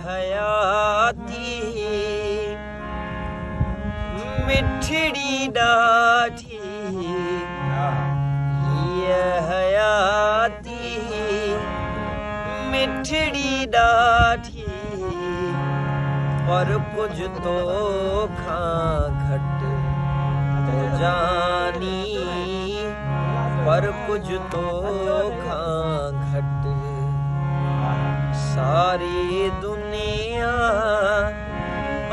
حياتي مٺڙي ڏاڍي، هيء حياتي مٺڙي ڏاڍي، پر ڪجهه تو کان گهٽ او جاني، پر ڪجهه تو کان گهٽ. ساري دنيا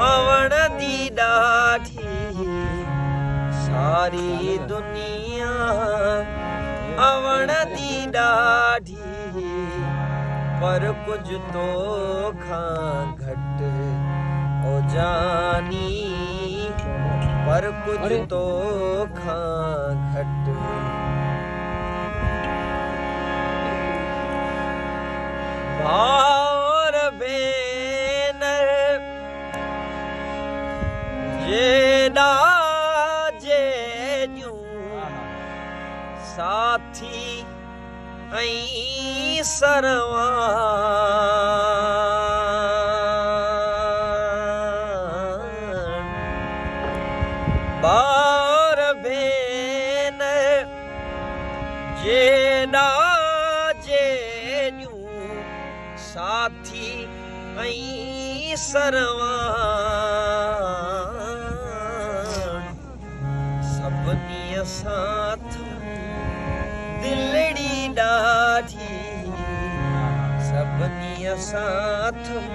اوڻندي ڏاڍي، ساري دنيا اوڻندي ڏاڍي، پر ڪجهه تو کان گهٽ او جاني، پر ڪجهه تو کان گهٽ. ڀائر ڀينر جيڏا جيڏيون، ساٿي ۽ سرواڻ. ڀائر ڀينر جيڏا جيڏيون، ساٿي ۽ سرواڻ. سڀني سان اٿم دلڙي ڏاڍي، سڀني سان اٿم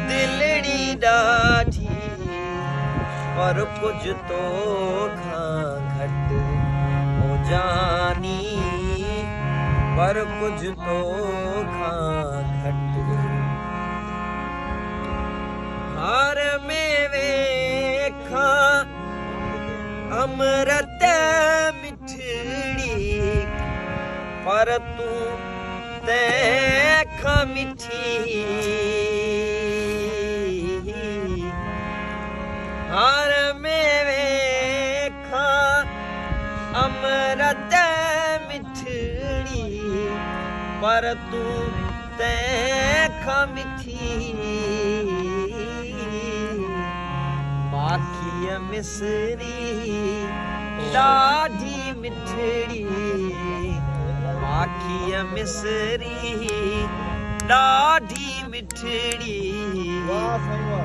دلڙي ڏاڍي، پر ڪجهه تو کان گهٽ او جاني، پر ڪجهه تو کان گهٽ. هر ميوي کان امرت مٺڙي، پر تون تنهن کان مٺي. هر ميوي کان امرت مٺڙي، پر تون تنهن کان مٺي. ماکيء مصري ڏاڍي مٺڙي، ماکيء مصري ڏاڍي مٺڙي،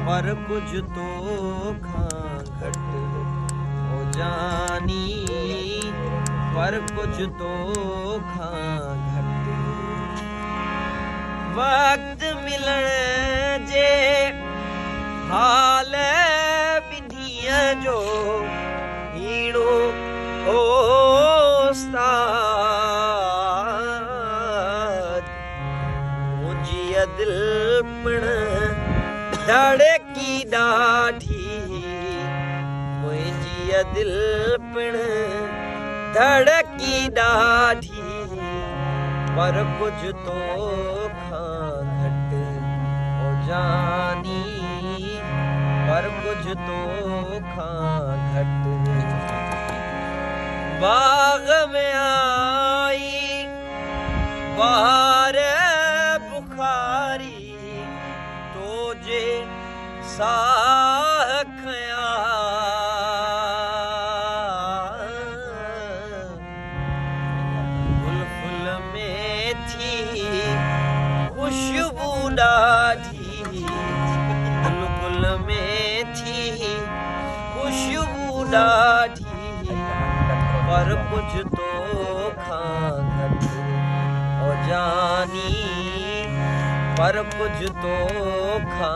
پر ڪجهه تو کان گهٽ او جاني، پر ڪجهه تو کان گهٽ. وقت ملڻ جي حال ٻنهي جو هيڻو استاد، منهنجي دل پڻ ڌڙڪي ڏاڍي، منهنجي دل پڻ ڌڙڪي ڏاڍي، پر ڪجهه تو کان گهٽ او جاني، پر ڪجهه تو کان گهٽ. باغ ۾ آئي بهار بخاري، تو جي ساهه کنيا. گل ڦل ۾ ٿي خوشبو ڏاڍي، گل گل ۾ ٿي خوشبو ڏاڍي، پر ڪجهه تو کان گهٽ او جاني، پر ڪجهه تو کان.